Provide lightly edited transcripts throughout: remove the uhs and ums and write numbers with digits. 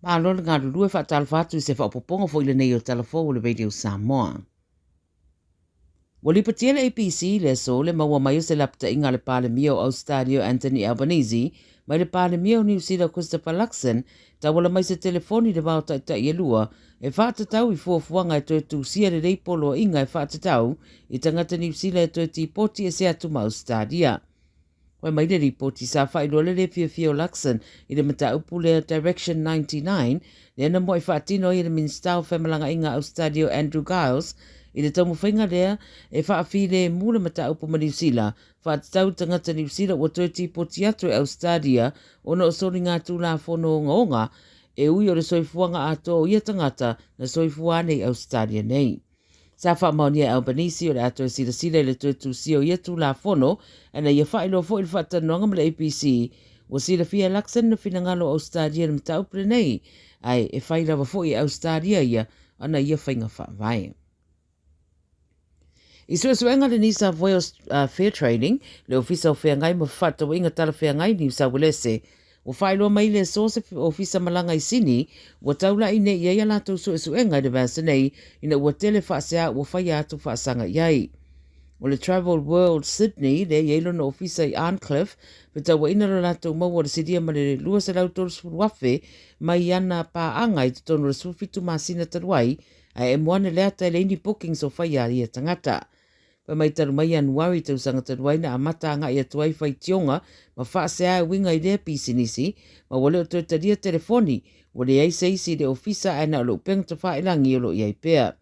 Malo le galulue faatalofa atu i se faaopoopoga foi lenei o Tala Fou o le Radio Samoa. Ua lipotia le ABC i le aso le maua mai o se lapataiga a le Palemia o Ausetalia o Anthony Albanese mai le Palemia o Niu Sila Christopher Luxon tauala mai se telefoni i le va o taitai e lua e faatatau i fuafuaga e toe tusia lelei poloaiga e faatatau i tagata Niu Sila e toe tipoti ese atu ma Ausetalia. Fai mai le lipoti sa faailoa le le fiafia o Luxon i le mataupu lea Direction 99, lea na muai faatino ai e le Minisita o Femalagaaiga a Ausetalia o Andrew Giles i le taumafaiga lea e faafilemu le mataupu ma Niu Sila, faatatau i tagata Niu Sila ua toe tipoti atu e Ausetalia ona o soligatulafono ogaoga e ui o le soifuaga atoa o ia tagata na soifua ane i Ausetalia nei. Sa faamaonia e Albanese o le a toe silasila i le toe tusia o ia Tulafono ina ia faailoa foi i le faatalanoaga ma le ABC. Ua silafia e Luxon le finagalo o Ausetalia i le mataupu lenei, ae e fai lava foi e Ausetalia ia ana ia faiga faavae. I suesuega le New South Wales Fair Trading, le Ofisa o Feagai ma Fefaatauaiga Talafeagai Niu Sauelese, Ua faailoa mai le aso se ofisa malaga i Sini ua taula'i nei i ai a latou suesuega i le vaiaso nei ina ua tele faasea ua faia atu faasaga i ai. O le Travel World Sydney lea e i ai lona ofisa i Arncliffe, fetauaiina lo latou maua o le silia ma le 230,000 mai ana paaga i totonu o le 17 masina talu ai, ae emo ane le ata e leai ni bookings o faia a ia tagata. Fai mai talu mai Ianuari tausaga talu ai na amata agai atu ai faitioga ma faasea e uiga i lea pisinisi, ma ua le o toe talia telefoni, ua leai se isi i le ofisa ae na o le upega tafailagi o lo o i ai pea.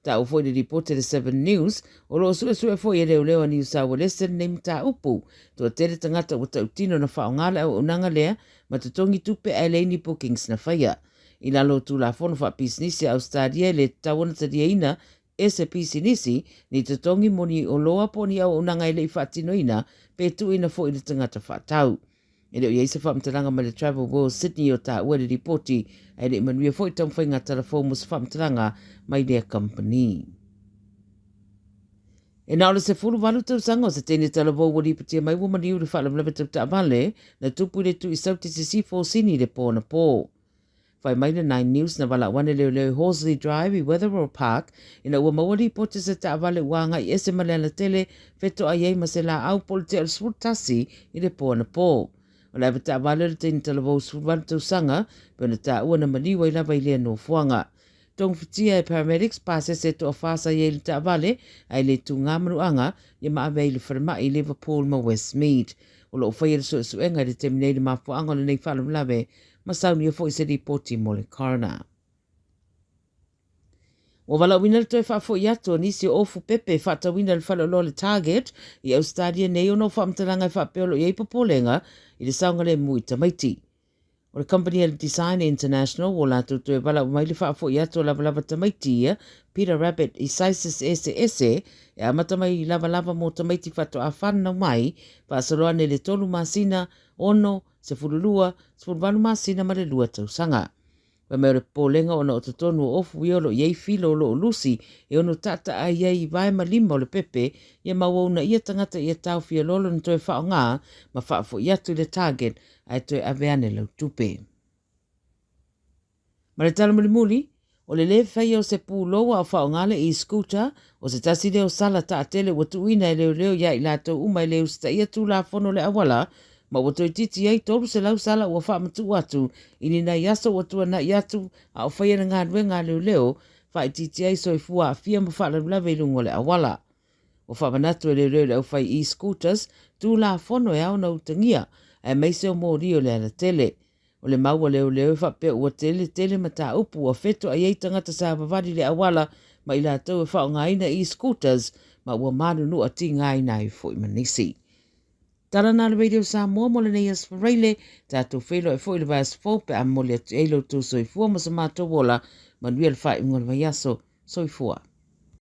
Taua foi le lipoti a le Seven News, o lo o suesue foi e leoleo a Niu Sauelese lenei mataupu. Toatele tagata ua tautino na faaaoga le auaunaga lea ma totogi tupe ae leai ni bookings na faia. I lalo o Tulafono Faapisinisi a Ausetalia e le tatau ona taliaina e se pisinisi, ni totogi mo ni oloa po o ni auaunaga e le i faatinoina pe tuuina foi i le tagata faatau. E le o i ai se faamatalaga mai le Travel World Sydney o taua i le lipoti, ae le i manuia foi taumafaiga talafou mo se faamatalaga mai lea kamupani. E na o le 18 tausaga o se teine talavou ua lipotia mai ua maliu i le faalavelave tau taavale na tupu i le Tuisaute Sisifo o Sini i le po anapo. Fai mai le Nine News na valaau ane leoleo i Horsley Drive i Wetherill Park ina ua maua lipoti se taavale ua agai ese ma le alatele fetoai ai ma se laau po o le tea o le 11 i le po anapo. O le avetaavale o le teine talavou 18 tausaga pei ona taua na maliu ai lava i lea nofoaga. Togafitia e paramedics pasese e toafa sa i ai i le taavale ae le tugā manuaga ia ma ave ai i le falemai i Liverpool ma Westmead. O lo o faia le suesuega i le taimi nei i le mafuaaga o lenei faalavelave ma saunia foi se lipoti mo le coroner. Ua valaauina le toe faafoi atu o nisi o ofu pepe e faatauina i le faleoloa o le Target i Ausetalia nei ona o faamatalaga e faapea o lo o i ai popolega i le saogalemu i tamaiti. O le kamupani a le Design International ua latou toe valaau mai le faafoi atu o lavalava tamaiti ia Peter Rabbit i sizes eseese e amata mai i lavalava mo tamaiti faatoa fanau mai faasolo ane i le tolu masina, ono, 12, 18 masina ma le lua tausaga. Fai mai o le popolega ona o totonu o ofu ia o lo o i ai filo o lo o lusi e ono taataai ai i vae ma lima o le pepe ia ma ua uunaia tagata ia taofia loa lona toe faaaoga ma faafoi atu i le target ae toe ave ane lau tupe. Ma le tala mulimuli, o le lē faia o se pulou a o faaaoga le e-scooter, o se tasi lea o sala taatele ua tuuina e leoleo ia i latou uma e le usitaia Tulafono o le Auala, ma ua toeitiiti ai 300 sala ua faamatuu atu i ni nai aso ua tuanai atu a o faia le galuega a leoleo, faaitiitia ai soifua aafia ma faalavelave i luga o le auala. Ua faamanatu e leoleo i le aufai e-scooters Tulafono e ao ona utagia, aemaise o moli o le alatele. O le mau a leoleo e faapea ua tele tele mataupu ua fetoai ai tagata savavali i le auala ma i latou e faaaogaina e-scooters ma ua manunua tigaina ai foi ma nisi. Tala na le Radio Samoa mo lenei aso Faraile, tatou feiloai foi i le vaiaso fou pe a momoli atu i ai lo outou soifua ma so matou ola. Manuia le faaiuga o le vaiaso. Soifua.